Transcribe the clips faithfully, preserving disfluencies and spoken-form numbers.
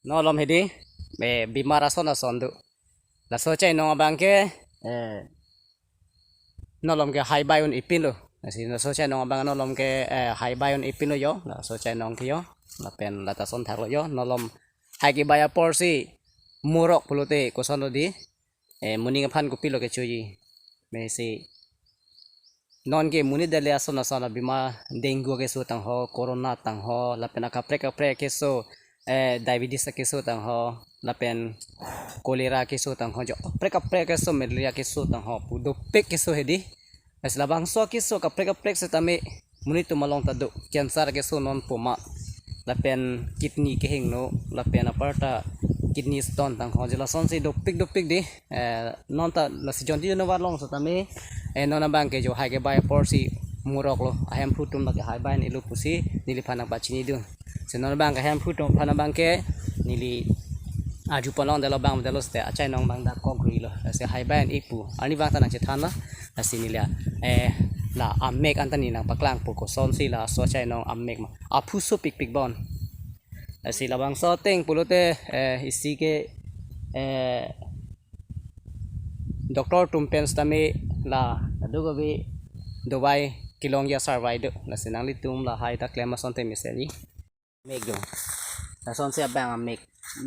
Nolom hedi, eh, bimar ason ason do. Laso chainong abang ke, eh, nolom ke haibai un-epinlo. Lasi laso chainong abang nolom ke, eh, haibai un-epinlo jo. Laso chainong ke jo. Lapen lata ason thaklo jo. Nolom hai kebai aporsi murok pulote kosonlo di. Eh, moning aphan kopilo kechoji. Mesi non ke monit dali ason ason abima dengue keso tangho, corona tangho, lapen akaprek kaprek keso, eh, diabetes keso tangho, lapen cholera keso tangho, jo kaprek kaprek keso, malaria keso tangho, pu dopik keso hedi. Lasi labangso keso kaprek kaprek setame monit atum along ta do, cancer keso non poma, lapen kidney kehingno, lapen aparta kidney stone tangho, jo lasonsi dopik dopik di. Eh, non ta lasi jonti jonvar long setame, eh, non abang ke jo hai kebai aporsi muroklo, ahemphu atum lake haibai un-elo pusi neliphan nangpachinidun. Si non abang ke ahemphu atum aphan abang ke neli arjupon longdetlo, bang detlo seta achainong abang dak kok grilo. Lasi haibai un-e pu arnivang ta nangchethanlo. Lasi neli, eh, la amek anta neli nangpaklangpo kosonsi laso achainong amek ma aphu sopikpik bon. Lasi labangso ateng pulote, eh, isi ke, eh, doctor atum pen setame la ado kave dovai kelongji asarvai do. Lasi nanglitum lahai ta klem asonte mesenji. Amek jo. Lasonsi abang amek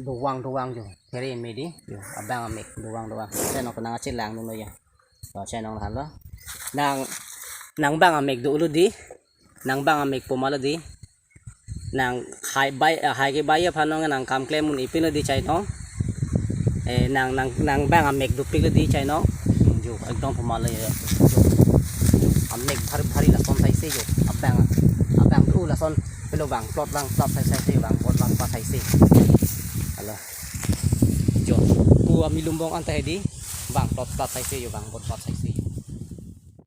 dovang dovang jo. Here me di. Jo, abang amek dovang dovang. Chainong ko nangchelangdunlo jo. Jo, chainong halo. Nang, nang abang amek dolo di. Nang abang amek poma lo di. Nang haibai, eh, hai kebai aphan nang kam klem un-epinlo di chainong. Eh, nang, nang, nang abang amek dopiklo di chainong. Jo, ekdom poma lo jo. Jo. Amek bhari bhari lason saise jo. Abang, abang do lason pilo bang plot bang plot sai saise, bang plot bang plot saise. Halo. Jo. Ku ami lumbong anta hedi. Bang plot plot saise jo, bang plot plot saise.